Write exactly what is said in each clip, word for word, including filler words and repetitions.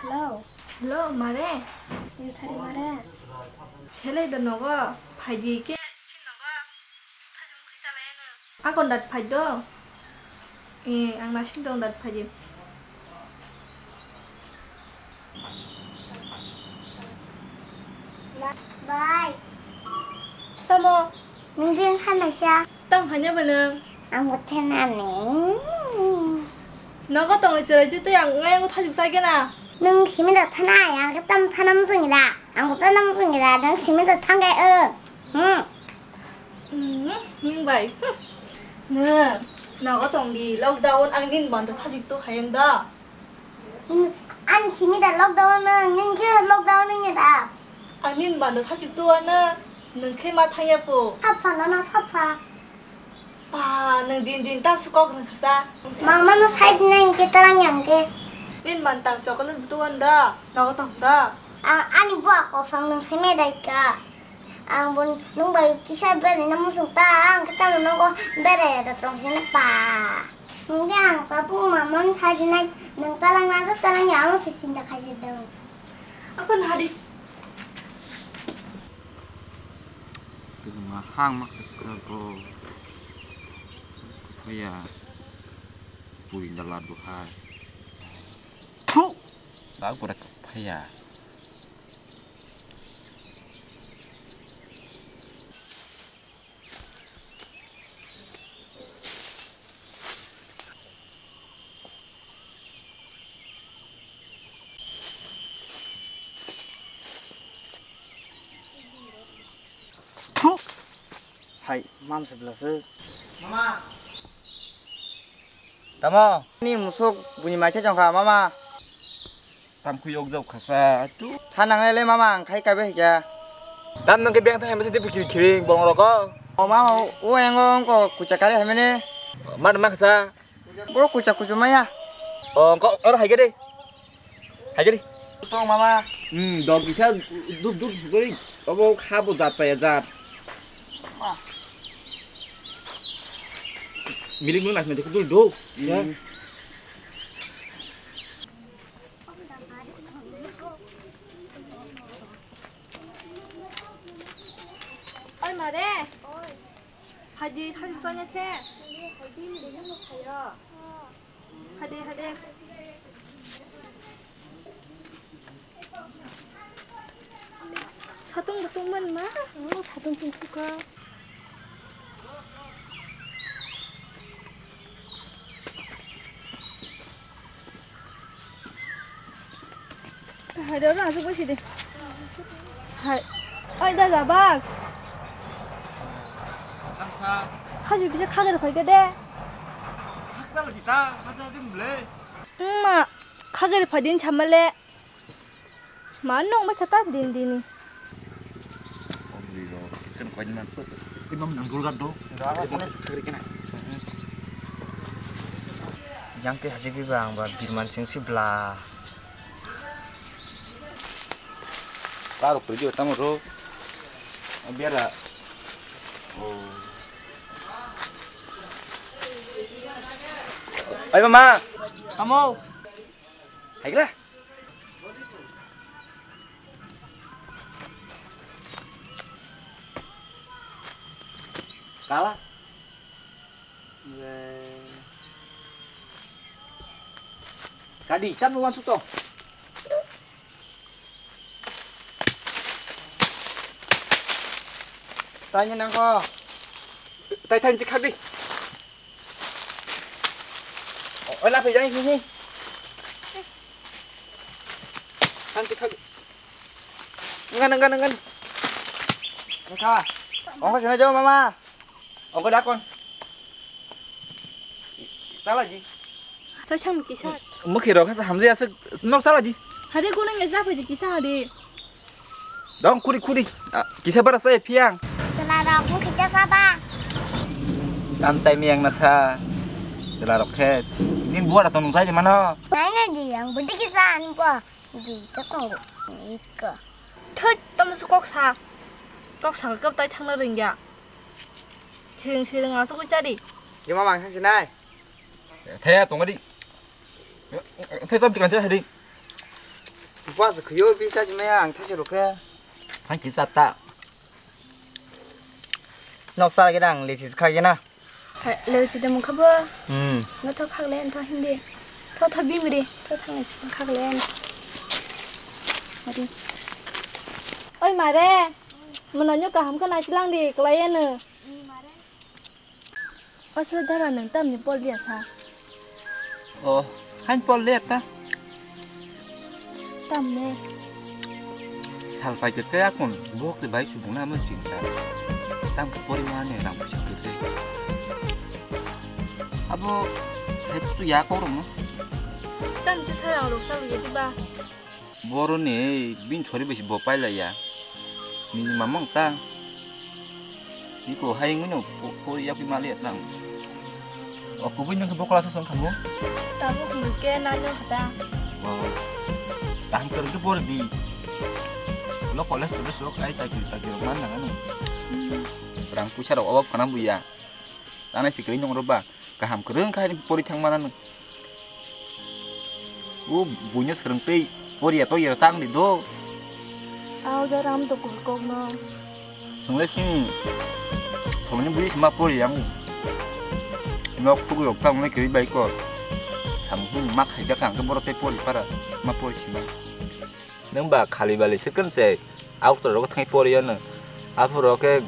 Hello. Hello, mare. Ni sari mare. Selai da nogo, phaidi ke si nogo. Thajim khaisa lai ano. Akon dat phai do. Eh, ang nasing dong dat phai. Bai. Tamo? Nwng bini hanaisa. Tamo hanya ba nwng? Ang bo thenani. Nogo tongwi chwrai jitwi ang ngai ang thajik sai gena. Nwng simi da thanai, ang khe tam thana muchungi da. Ang bo thana muchungi da, nwng simi da thangai o. Hmm. Hmm, nwng bai. Hmm. Nwng, nogo tongdi, lockdown ang nini banda thajik to hayang da. Hmm, ani simi da lockdown nwng, nini khe lockdown nwng da. Ang nini banda thajik to ano, nwng khe ma thangya po. Sap sa nono, sap sa. Pa, nwng din din tam se kok rwng khasa. Mama no side nang ke tarang yang ke. Nini man tang chocolate to anda, nogo tong da. Ang ani bua kosong nwng simi dai ka. Ang bo nwng bai kisa beraina muchung ta, ang khe tamo nogo beraiya da tong sini pa. Hingke ang tabuk mamon sajinai nwng talangna do talangya ang se sinda khaijak dong. Ako nahadi. Tuma hang mak ko. Kaya. Puri da ladu hai. Thu. Da ko da phaya. Hai, mam se bwlaswk. Mama. Tamo? Ni musuk buini maisa jongkha, mama. Tam khuyok jok khasa, tu. Tha nangnai le, mama, ang khai kaibai hikya. Tam nang ke beng thai masa di bukiri kiri, bolong roko. O, mama, o, o, engo, engko, kucha kare hai mene. Mar ma khasa. Bro, kucha kuchu maya. O, engko, oro hai gede. Hai gede. Tong mama. Hmm, dog kisa duk duk sugoi. Obo kha bo jat paya jat. Milik no nasme dekho dul do. Hmm. Oi mare. Oi. Hadi, hadi sanya khe. Hadi, hadi. Satung butung man ma, oh, satung tung suka. Hai, dah, dah, asuk besi deh. Hai. Oi, dah, dah, bas. Angsa. Haju kisa khagar phai ke deh. Haksa lagi ta, haksa jeng bele. Ma, khagar phai din chamale. Ma nong ba khata din dini. Imam nang dulgar do. Yang te hajik ba ang ba birman sing si bla. Taruk tu jo tamo ro. Biara. Oh. Ayo mama. Tamo. Hai gila. Kala. Kadi, chan mo wan tuto. Tanya nang ko. Tai tai cik khak di. Oh, lah pejai sini. Kan cik khak. Engan engan engan. Enggak. Ongko sana jauh mama. Ongko dakon. Salah ji. Saya sama kisah. Mukhi rok hasa hamjai asuk nok salah ji. Hade gunung ya japa ji kisah hade. Dong kuri kuri. Ah, kisa bara saya piang. Selarok mukhi japa ba. Tam chai mi yang nasa. Selarok khe. Nin buat atau nung saya di mana? Nai nai di yang budi kisa anpo. Di cakong. Ika. Thut, tamo se kok sa. Kok sa kap tai thangna ringya. Siring siring asuk chari. Yo mama ang thang sinai. Thaya tongadi. Thai chap dikan cha hari. Bas khyo bisa jimaya ang thai rokhe. Thang ki chata. Nok sal gedang lesis kha gena. Leu chi de mukha bo. Hmm. No tho khak le tho hindi. Tho tho bimri. Tho thang le chi khak le. Adi. Oi mare. Mano nyo kaham kha nai silang di klai eno. Asle dara nang tamni pol dia sa. Oh, hain pol le ta. Tamne. Hal pai ke kaya kon bok se bai subung na mo ching ta. Tam ke pori ma ne ram sa ke te. Abo sai tu ya ko ro mo. Tam te tha rok sa ye di ba. Boroni bini thori bai se bo pailaiya. Nini mamang ta. Iko hai wngwi no po, po yakwi mali tang. O kubui nang bo class song khamu. Tabuk hwnkhe nai no kha ta. O. Kaham kwrwng khe bor di. No college to sok ai chakri chakri rok man nang ani. Rang puisa rok obab khana buya. Tanai sikri nyong ro ba. Kaham kwrwng kha ni pori thang mana no. O buino swrwng tei poriya to yero tang di do. Au da ram to kul kok no. Songle sini. Somni bui sima pori yang. Nok tu yok tang ne kiri bai ko. Sam hum mak hai jak ang ke boro tei pori para ma pori sima. Nwng ba khali bali se kwrwng se auto rok thangwi poriyo nwng. Aphuru khe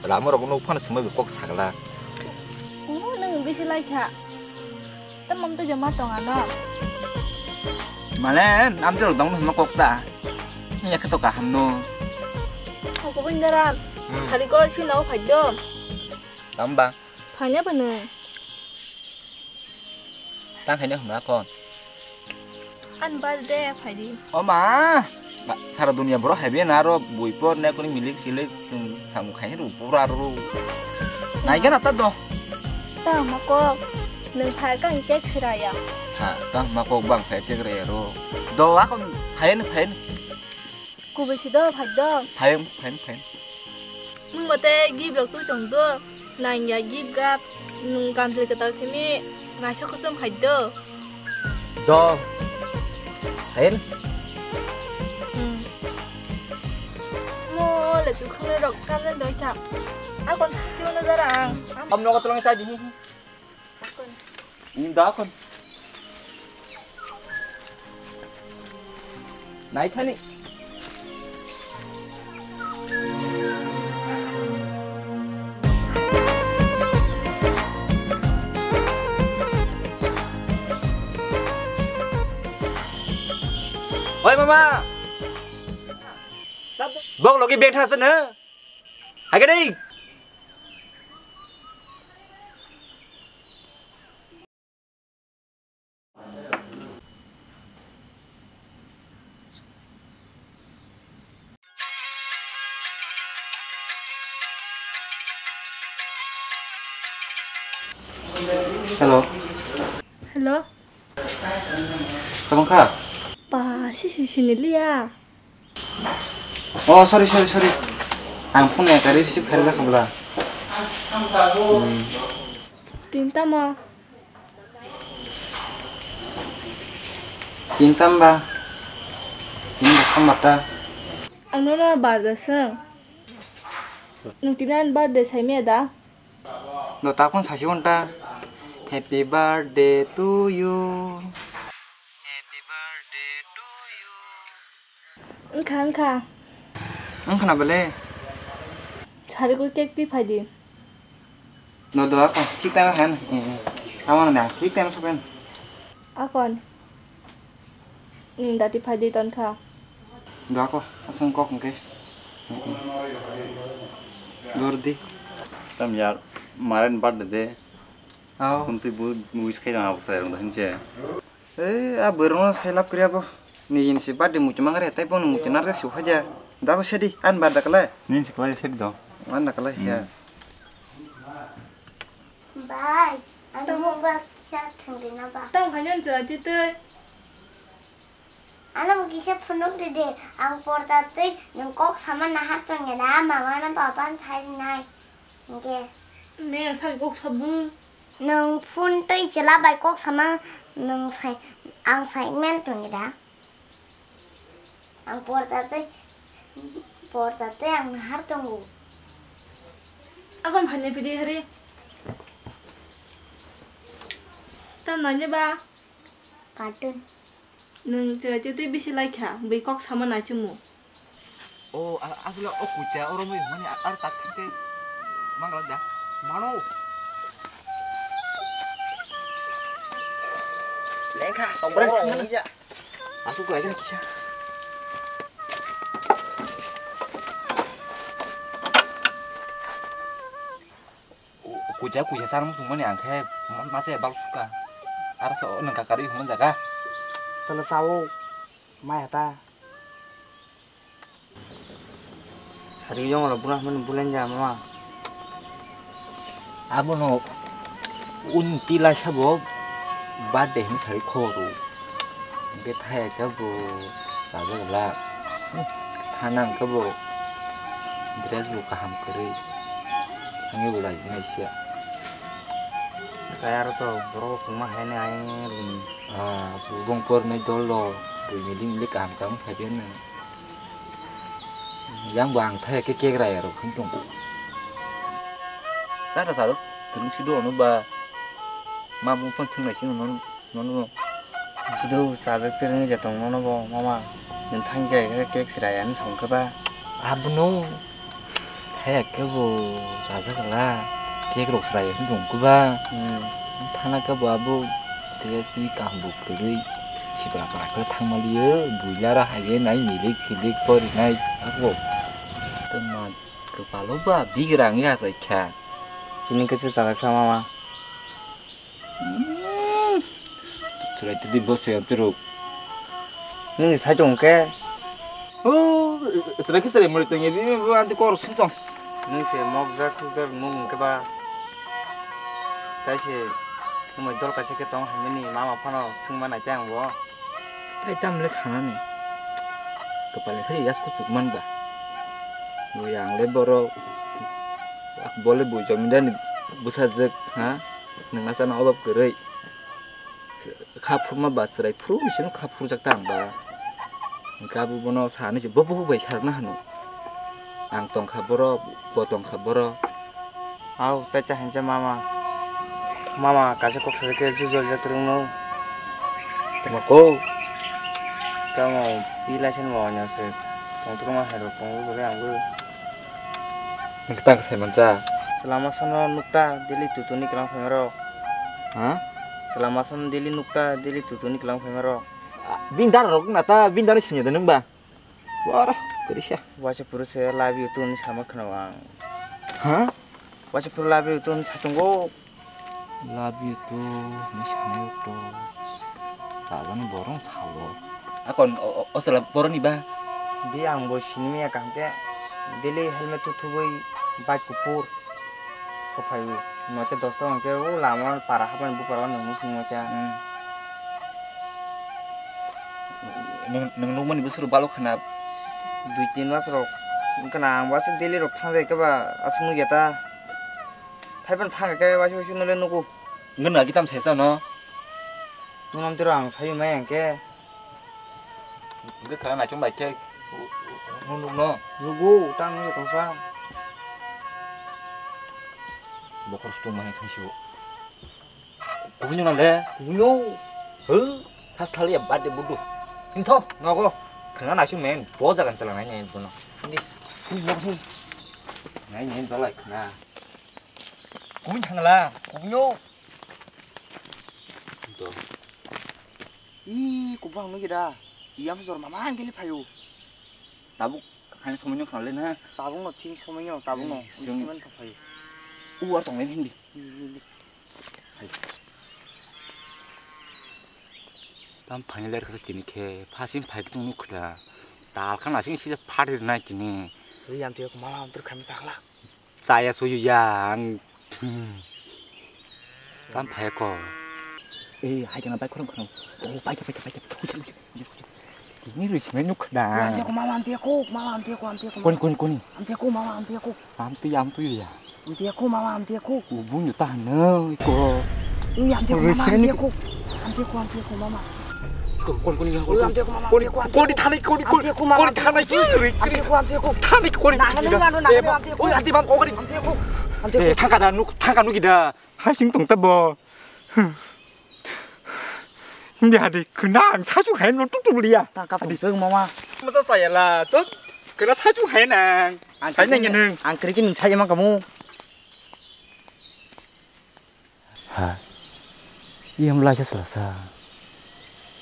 lama rok nuk phano swngwi kok sakla. Kumu nwng bisi lai kha. Tamam to joma tong ano. Malen, amjor dong hwnma kok ta. Ni yakhe to kaham no. Kok ko bundaran. Hmm. Khali ko si nau phai do. Tamba. Phanya bano. Tang khaina hwnma kon. An birthday phaidi. O ma, ba, sara dunia borok hai bena aro bui por ne kuni milik silik, hmm, samung khai ru pura ru. Nai gana ta do. Ta ma kok, nung phai kang cake siraya. Ha, ta ma kok bang phai cake raya ro. Do akon phain phain. Kubai si do phai do. Phain phain phain. Nwng bo tei gift rok twi tong do. Nang ya gift gap. Nwng kamchwlwi kwtal simi naisok kwchwng hai do. Do. Hain? Hmm. Mo le chu khang rok kamlen doi kha. Akon thasi ono jara ang. Am nogo tolong chai di. Akon. Ini da akon. Nai thani. Oi mama. Bok logi beng thasa na. Hai ka dei. Hello. Hello. Tamo kha? Pa, si si si ni liya. Oh, sorry, sorry, sorry. Ang phone ya kari receive khairok kha bwla. Hmm. Tinta mo. Tinta mba. Tinta samata. Ang nono birthday song. Nung tini ani birthday sai maya da? No, ta phone sasi onta. Happy birthday to you. Happy birthday to you. Wngkha, wngkha. Wngkha na bele? Sari koi cake twi phai di. No do akon, thik time han. Tamo na, thik time sopen. Akon. Ni dati phai di ton kha. Do ako, asang kok ngke. Dor di. Tam yar, maren birthday de. Ao. Kun twi bu wish khai dang abo sai rong da hinche. Ei, a bwrwngno sai lab kwrwi abo. Nini si birthday muitu mangre, tei bono muitu narwk si uphai dia. Dago sedi, an bar da kwlai. Nini si kwlai sedi do. An da kwlai, hmm, ya. Bai, ang tamo ba kisa thangri na ba. Tamo khaina chwla twi twi. Ano kisa phunuk di de, ang porda twi nwng kok sama na hat tong ya na, mama na papa n sai nai. Nge. Me ang sak kok sabu. Nwng phone twi chwla bai kok sama nwng sai, ang sai men tongni da. Ang porda tei, porda tei ang nahar tongo. Abang phanya pidi hari. Tam nanya ba? Cartoon. Nwng chwrai tei bisi lai kha, bui kok sama naichumu. O, a-, asle o kucha oro mui mani a-, ar tak khe mangala da. Mano. Lengkha, tong bro, mani ya. Asuk lai kisa. Kucha kucha sanung sungmani ang khe ma-, masa ya bal suka. Aro so nang kakari hwnwi jaga. Sala sao mai hata. Sari yong lo buna hwnwi bulen ja mama. Abono un tila sabo birthday hwnwi sari khoru. Hwnkhe thaya khe bo chajak glak. Thana hwnkhe bo dress bo kaham kwrwi. Thangwi bo laijaknai se. Tei aro to borok bo kwbangma haino ayang rwni. Ah, bong pornai dol rok bui milik milik kaham kaham khai phiyano. Yang bo ang thaya khe kek raya rok hwn tongo. Sara sara twrwng si do ono ba. Ma mung phone swngnai sino nono. Nono. Dudu chajak twrwngwi ja tong nono bo mama. Nwng thang khe kek siraya hinwi sa khe ba. Abono thaya khe bo chajak la. Kek rok siraya hinwi tong khe ba. Hmm. Thana khe bo abo tei si kaham bo kwrwi sibra bara khe thangma liyo builara hai nai milik silik porinai abo. Tongma kwpalo ba bigrang ya sai kha. Chini khe se chajak sa mama. Hmm. Chwrai tidi bo se abduruk. Nini sai tong khe. Oh, chwrai khe chwrai muri tong ya, bini bo anti kor sung tong. Nung se mokjak khukjak mung khe ba. Tai se nung dol kaisa khe tong hai mani mama phano sung ma nai tei ang bo. Tai tam le sanani. Kwpal ni khe yas kuchuk man ba. Bo yang le borok. Bo le bo jomindar ni bwsajwk ha. Nung asana obab kwrwi. Kha phurma ba chwrai phuru ni sino kha phurjak ta ang ba. Hwnkhe abo bono sanani se bo bukhuk bai sajak na hano. Ang tongkha borok, bo tongkha borok. Au, tai ta hinsa mama. Mama kaisa kok sajak khe jujoljak rwngno. Tamo ko. Tamo pi laisen mo nya se. Tongtwrwngma hai rok tongo bole ang bo. Nwng kwtang kwsai mancha. Chwla masa no nukta daily tutuni kwlang phaima rok. Ha? Chwla masa no daily nukta daily tutuni kwlang phaima rok. Bini dara rok wngna ta, bini dara sini da nwng ba. Boro, kwrwisa. Waisa phuru se love you too hinwi sama khwnao ang. Ha? Waisa phuru love you too hinwi sa tongo. Love you too hinwi sanai to. Tabani borong salo. Akon o, o, o sala boroni ba? Di ang bo sinimaya kaham khe daily helmet tuthubui bike kuphur. Kophaio. Note dosta hwnkhe o lama para hapmani buparo nwng nung singmo khe. Hmm. Nwng, nwng nukmani bwswk rok balok khna. Dui tin mas rok. Wngkha na ang bo aswk daily rok thangjai khe ba aswk nukya ta. Phaiphano thang khe waisa waisa nole nugo. Nwng nagi tam saisa no. Nwng tiro ang sayu mai ang khe. Hwnkhe khana naichom bai khe nwng nuk no. Nugo tang nung tongsa. Bokhor stung mai khansio. Kubui nung le. Kubui nung. Huh. Has thali ya bad de budu. Hintho nogo. Khana naichom men bo jagan chala nai nai bono. Hindi. Kubui nung sung. Nai nai dolai khana. Kubui thangla. Kubui nung. To. Ih, kubang lagi dah. Iya, aku jor mama anggil payu. Tabuk, hanya semuanya kenalin ha. Tabuk no, ting semuanya, tabuk no. Eh, ting semuanya payu. Uar tong lain hindi. Hindi, hindi. Tam phai ler kasa tini khe, phasing phai tung nuk da. Tal kan asing sida phadir nai tini. Ri am tiyo kumala am tur kami sakla. Chaya suyu ya ang. Hmm. Tam phai ko. Eh, hai kana bai khorang khorang. Oh, bai ka, bai ka, bai ka. Hujan, hujan, hujan, hujan. Ini rich menu khna. Amtiya ko mama, amtiya ko, mama, amtiya ko, amtiya ko. Koni, koni, koni. Amtiya ko mama, amtiya ko. Amti, amti ya. Amtiyako mama, amtiyako. Ubung juta hano iko. Ui, amtiyako mama, amtiyako. Amtiyako, amtiyako mama. Kon kon kon kon. Ui, amtiyako mama, amtiyako, amtiyako. Koni thani koni koni. Amtiyako mama, koni thani amtiyako. Amtiyako, amtiyako. Thani koni. Nah, nah, nah, nah, nah, amtiyako. Ui, ati bam kori. Amtiyako. Amtiyako. Eh, thangka da nuk, thangka nugi da. Hai sing tong tabo. Hindi hadi kena ang sachu hai no tutu liya. Tangkap tong mama. Masa saya lah tu kena sachu hai nang. Ang hai nang kiri, nang. Ang kiri kini saya mang kamu. Ha. Iyam lai sa sala sa.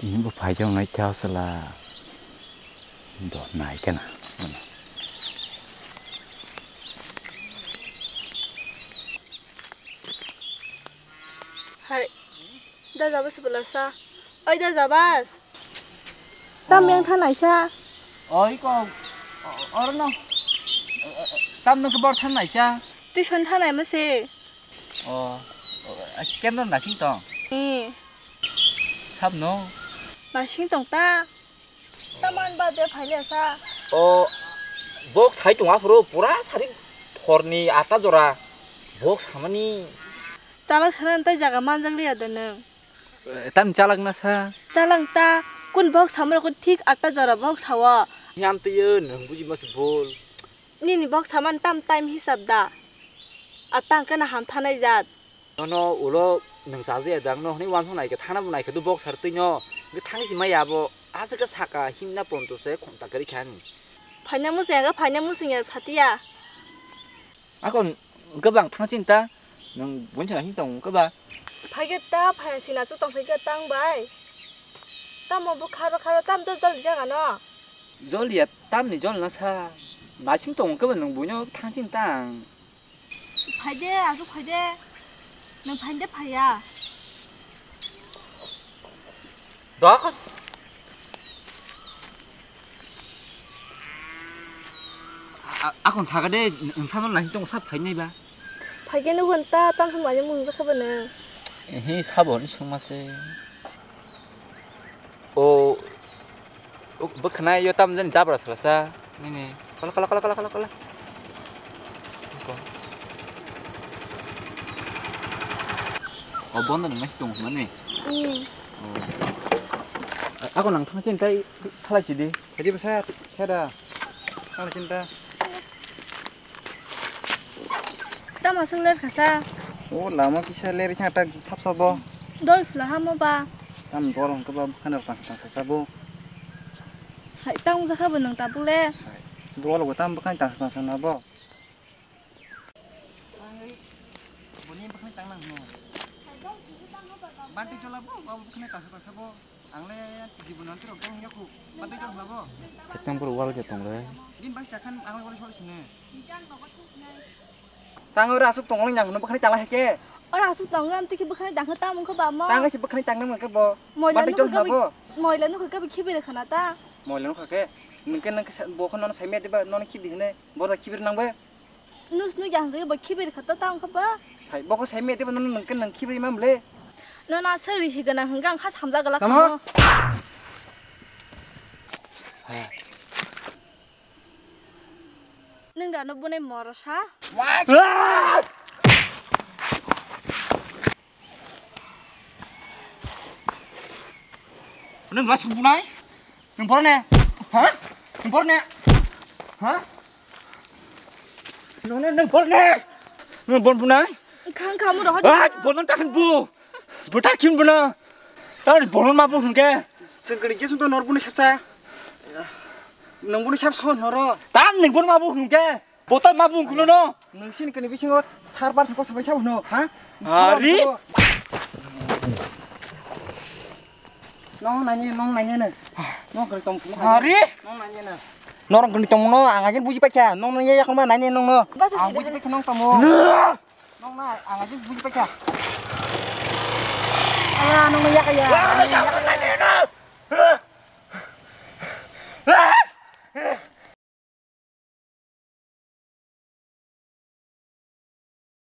Ini bu phai jong nai chao sala. Do nai kana. Hai, da jabas belasa. Oi, da jabas. Tam yang thanai sa. Oi ko, oro no. Tam no kebor thanai sa. Tuition thanai ma se. O, kem no nasing tong. Ni. Sab no. Nasing tong ta. Taman ba de phaile sa. O, bok sai tong aphuru pura sari thorni ata jora. Bok samani. Chalak sana tai jaga manjak liya de nang. Eh, tam chalak na sa. Chalak ta kun bok samra ko thik ata jora bok sawa. Yam to yo nang buji mas bol. Nini bok saman tam time hisab da. Atang kana ham thanai jat. Nono ulo nung chaji adang no hwnwi wansuk nai khe thana bo nai khe du bok sar twi no. Nge thangwi si maya abo aswk khe saka himna ponto se khonta kwrwi kha ni. Phaina musung ya, phaina musung ya satiya. Akon gabang thang chinta nung buncha hin tong kaba. Phaikhe ta phai sina chu tong phaikhe tang bai. Tamo bo kharo kharo tam jol jol jaga no. Jol ya tamni jol na sa. Nasing tong kaba nung buino thang chinta ang. Phaide, aswk phaide. Nung phaide phaiya. Dok. A-, akon saka de, nung sano nai tong sa phainai ba. Phaige nung hon ta, tam hon mani mung jakha ba nung. Ehe, sabo ni sungma se. O, o, bwkhwnai yo tam jani jabra salasa. Nini. Kola, kola, kola, kola, kola, kola. O, bondo nang nasi tong mani. Hmm. O. A-, ako nang thang chin tai thalai sidi. Haji basa, kheda. Thang chin ta. Tamo aswk ler khasa? O lama kisa ler kha ta thapsa bo. Dol sla hamo ba. Tam dol hwnkhe ba bwkhano tangsa tangsa sabo. Hai tang jakha bo nwng tabuk le. Dol bo tam bwkhani tangsa tangsa na bo. Boni bwkhani tang nang hwno. Bati jola bo, bo bwkhani tangsa tangsa bo. Ang le jibono anti rok jang yaku. Bati jol hwla bo. Tang pura wal je tong le. Din bai ta khan ang le wal sol sine. Tang ora asuk tong nang hwno bwkhani tang la heke. Ora asuk tong nang tiki bwkhani tang kha tam wngkha ba mo. Tang si bwkhani tang nang ke bo. Moila bati jol hwla bo. Moila nukha ke khibi re khana ta. Moila nukha ke. Nungke nang bo khon nono sai me de ba nono khibi hine. Bo da khibi nang ba. Nus nuk yang ke bo khibi re khata ta wngkha ba. Hai bo ko sai me de ba nono nungke nang khibi mam le. Nono sari si gana hwnkha ang kha samja gala. Tamo? Khamo. Nwng da no bunai morosa? Nwng lasi bunai? Nwng borne? Ha? Nwng borne? Ha? Nwng, nwng, nwng borne? Nwng bon bunai? Khang khamu rohor. Ah, bon nang takhin bu. Bo ta khim bono. Tani bono ma bo hwnke. Sengkani jesung to nor buni sapsa. Nung buni sapsa hon noro. Tam ning bono ma bo hwnke. Bo ta ma bo hwnkuno no. Nung sin kani bisingo thar bar sako sabai sabo no, ha? Ari? Nong nanya, nong nanya ne. Nong kani tong sini. Ari? Nong nanya ne. Norong kani tong no, ang agin buji paikha. Nong nanya yakma nanya nong no. Ang buji paikha nong tamo. Nong na, ang aja buji paikha. Aya, nong na yak aya.